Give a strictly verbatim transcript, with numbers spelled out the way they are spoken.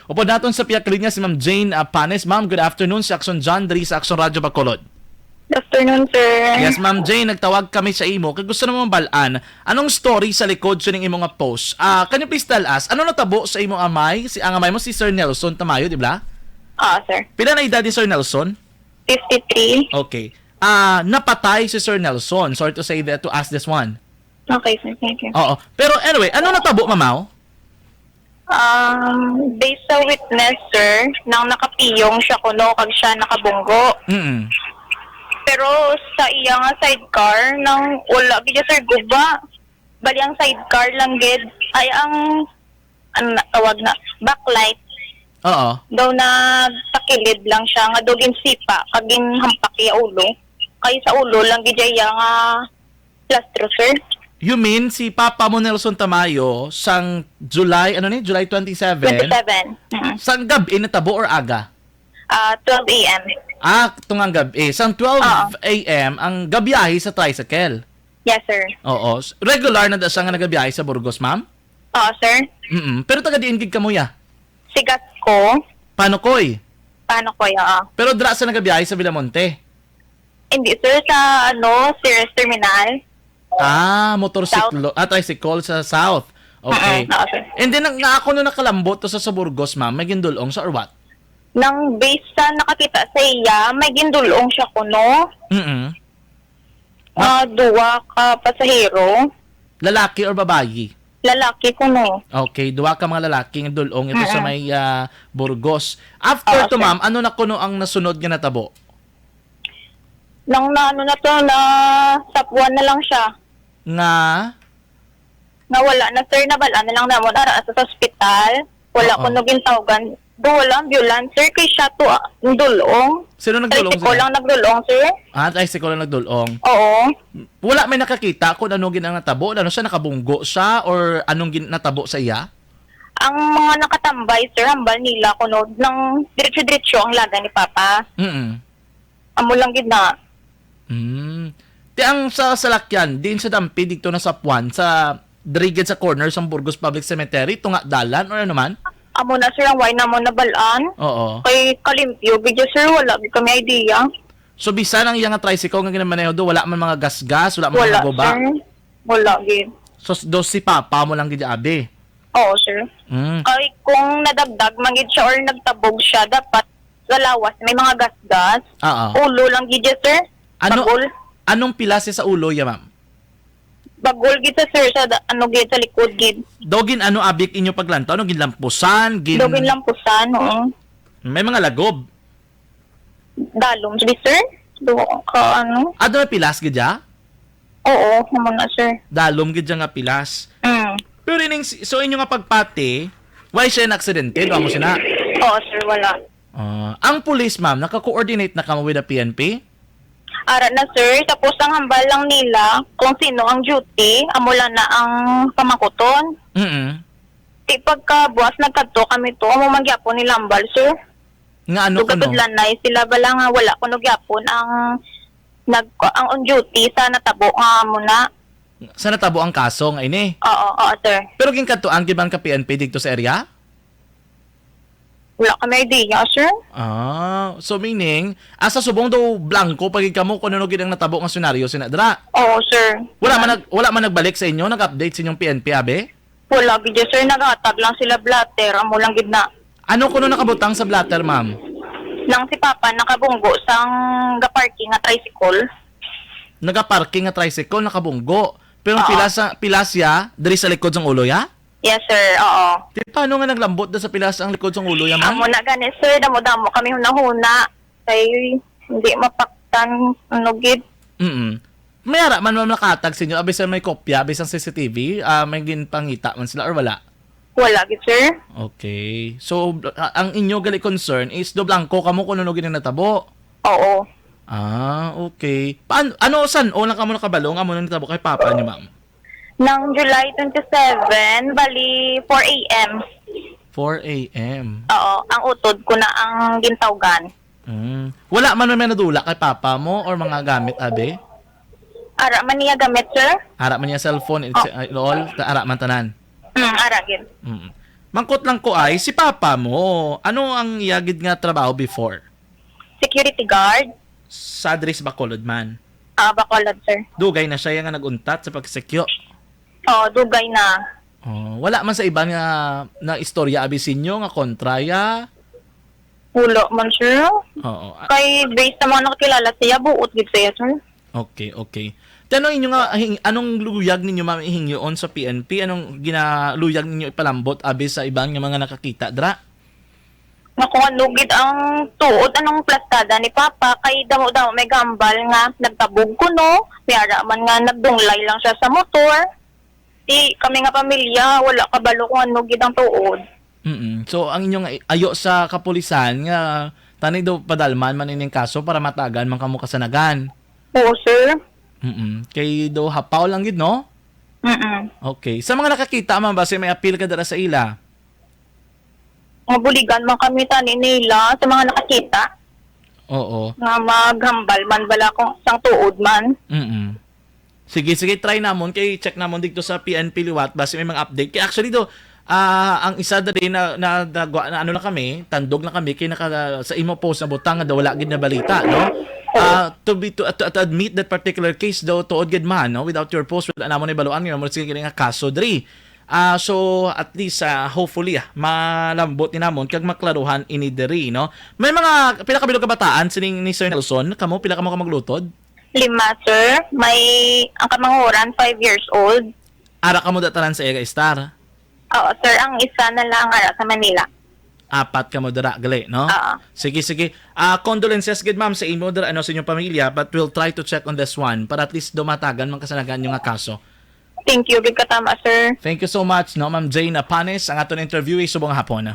Upod naton sa pihak linya si Ma'am Jane, ah, Panes. Ma'am, good afternoon sa Action John diri sa Action Radyo Bacolod. Good afternoon, sir. Yes, Ma'am Jane, nagtawag kami sa imo kay gusto naman mabal-an anong story sa likod sa ning imo nga post. Ah, can you please tell us ano natabo sa imo amay? Si ang amay mo si Sir Nelson Tamayo, di ba? Ah, sir. Pila na edad ni Sir Nelson? Fifty-three. Okay. Ah, napatay si Sir Nelson. Sorry to say that, to ask this one. Okay, sir. Thank you. Oo. Pero anyway, ano natabo, mamaw? Um, based sa witness, sir, nang nakapiyong siya kuno kag siya nakabunggo. Mm. Pero sa iya nga sidecar, nang wala gid, sir, guba. Bali, ang sidecar lang gid ay ang, ano na, tawag na, backlight. Oo. Daw nagpakilid lang siya nga daw ginsipa kag ginhampak iya ulo. Kay sa ulo lang gid iya nga plastro, sir. You mean si Papa mo, Nelson Tamayo, sang July, ano ni? July twenty-seven? Twenty-seven. Mm. Sang gab-i natabo or aga? Ah, twelve a m. Ah, tungang gab-i. Sang twelve Oo. a m ang gabiyahe sa tricycle. Yes, sir. Oo. S-, regular na da siya nga nagabiyahe sa Burgos, ma'am? Oo, sir. Mm-mm. Pero taga diin gid kamo, ya? Sigasco. Panukoy? Panukoy, oo. Pero dira sa nagabiyahe sa Villamonte? Hindi, sir. Sa, ano, Ceres Terminal. Ah, motorsiklo. South. Ah, tricycle sa South. Okay. Mm-mm, oo, sir. And then, nga ako no nakalambot to sa, sa Burgos, ma'am, may gindulong siya or what? Nang based sa nakakita sa iya, may gindulong siya kuno. Mm-mm. Ah, duwa ka pasahero. Lalaki or babayi? Lalaki kuno. Okay, duwa ka mga lalaki nga dul-ong ito sa Mm-mm. may, ah, Burgos. After Oo, to, sir. Ma'am, ano na kuno ang nasunod nga natabo? Nang na, ano na to, na sapuan na lang siya. Nga? Nga wala na, sir, nabal-an na lang namon ara sa ospital. Wala Oo. kuno gintawgan. Do wala ambulance, sir, kay siya to, ah, ang dulong. Sino nagdulong, Tricycle sir? lang nagdulong, sir. Ah, tricycle lang nagdulong. Oo. Wala may nakakita kung ano gid ang natabo? Ano siya, nakabunggo siya or anong gin-, natabo sa iya? Ang mga nakatambay, sir, hambal nila kuno nang diretso-diretso ang laga ni Papa. Mm-mm. Amo lang gid na. Mm. Ti ang sa salakyan, diin sa dampi dito na sa Puan, sa diri gid sa corner sang Burgos Public Cemetery, tunga dalan or ano man? Amo na, sir, ang way namo nabal-an. Oo. Kay kalimpyo gid, sir, wala gid kami idea. So, bisan ang iya nga tricycle nga ginamaneho do, wala man mga gasgas, wala man Wala, mga guba? sir. Wala gid. So, s-, do si Papa mo lang gid, abi? Oo, sir. Mm. Kay kung nadagdag man gid siya or nagtabog siya, dapat sa lawas may mga gasgas. Oo. Ulo lang gid siya, sir. Ano, Bagol. anong pilas siya sa ulo, ya, ma'am? Bagol gid sa, sir, sa da-, ano gid, sa likod gid. Do gin ano, abi, inyo paglantaw, ano, ginlampusan, gin- Do ginlampusan, oo. May mga lagob. Dalom, di, sir? Do ka, ano? Ah, do may pilas gid ya? Oo, amo na, sir. Dalom gid ya nga pilas. Mm. Pero ining, so inyo nga pagpati, wala siya na aksidente, do mo sina? Oo, sir, wala. Ah, ang pulis, ma'am, naka-coordinate na kamo with the P N P? Ara na, sir. Tapos ang hambal lang nila kung sino ang duty, amo lang na ang pamangkuton. Mm-mm. Di pagkabuas nagkadto kami to, amo man gyapon nila hambal, sir. Nga ano kuno? Lugatudlanay sila bala nga wala kuno gyapon ang nag-, ang on duty sa natabo nga muna. Sa natabo ang kaso nga ini? Oo, oo, sir. Pero ginkadtuan gid man ka P N P didto sa area? Wala kami idea, sir. Ah, so meaning, asa subong daw blanco pa gid kamo kung ano gid ang natabo nga senaryo sina dira? Oo, sir. Wala man nag-, wala man nagbalik sa inyo, nag-update sa inyong P N P, abi? Wala gid, sir. Naghatag lang sila blotter. Amo lang gid na. Ano kuno nakabutang sa blotter, ma'am? Nang si Papa nakabunggo sang ga-parking nga tricycle. Nagaparking nga tricycle, nakabunggo. Pero ang Oo. pilas sa, pilas ya, diri sa likod sang ulo ya? Yes, sir. Oo. Di paano nga naglambot na sa pilas ang likod sang ulo ya, ma'am? Amo na gani, sir. Damo-damo kami hunahuna. Kay hindi mapaktan, ano, gid. Mm. May ara man, ma'am, nakahatag sa inyo, abi sa may kopya, abi sa C C T V, ah, may ginpangita man sila or wala? Wala gid, sir. Okay. So, a-, ang inyo gali concern is do blanco kamo kung ano gid ang natabo? Oo. Ah, okay. Paan-, ano, san-o lang kamo nakabalo nga amo nang natabo kay papa niyo, ma'am? Nang July twenty-seven, bali four A M. Four A M. Oo, ang utod ko na ang gintawgan. Mm. Wala man may nadula kay papa mo or mga gamit, abi? Ara man niya gamit, sir? Ara man niya cellphone, it's, Oh. uh, all, ta-, ara man tanan. Mm, ara gid. Mm. Mangkot lang ko ay, si papa mo, ano ang iya gid nga trabaho before? Security guard. Sa diri sa Bacolod man. Ah, Bacolod, sir. Dugay na siya nga nag-untat sa pagsekyo. Oo, dugay na. Oh, wala man sa iban nga na istorya abi sinyo nga kontra ya. Wala man, sir. Oo. Ah, Kay based sa mga nakakilala siya, buot gid siya, sir. okay, okay. Ti ano inyo nga hing- anong luyag ninyo, ma'am, ihingyoon sa P N P? Anong ginaluyag ninyo ipalambot abi sa iban nga mga nakakita dira? Nga kung ano gid ang tuod, anong plastada ni Papa, kay damo-damo may gambal nga nagtabog kuno, may ara man nga nagdunglay lang siya sa motor. Di kami nga pamilya, wala kabalo kung ano gid ang tuod. Mm. So ang inyong ay- ayo sa kapulisan nga tani daw padalman man ining kaso para matagan man kamo kasanagan. Oo, sir. Mm. Kay daw hapaw lang gid, no? Mm-mm. Okay. Sa mga nakakita man, basi may apil ka dira sa ila? Mabuligan man kami tani nila sa mga nakakita Oo. nga maghambal man bala kung sang tuod man. Mm. Sige, sige, try namon kay check namon dito sa P N P liwat basi may mga update. Kay actually do, ah, ang isa dali na na, na, na ano na kami, tandog na kami kay naka sa imo post na butang nga daw wala gid na balita, no? Ah, to be to, to, to admit that particular case daw tuod gid man, no, without your post wala namon ibaluan nga mo sige nga kaso diri. Ah, so at least ah, hopefully ah, malambot ni namon kag maklaruhan ini diri, no? May mga pila ka bilog kabataan sining ni Sir Nelson, kamo pila kamo ka maglutod? Lima, sir. May ang kamanguran, five years old. Ara kamo da tanan sa Ega Star? Oo, sir. Ang isa na lang ara sa Manila. Apat kamo dira gali, no? Oo. Sige, sige. Ah, condolences gid ma'am sa imo dira ano sa inyong pamilya, but we'll try to check on this one para at least dumatagan man kasanagan yung nga kaso. Thank you, gid katama, sir. Thank you so much, no, Ma'am Jane Apanes. Ang aton interviewee subong hapon.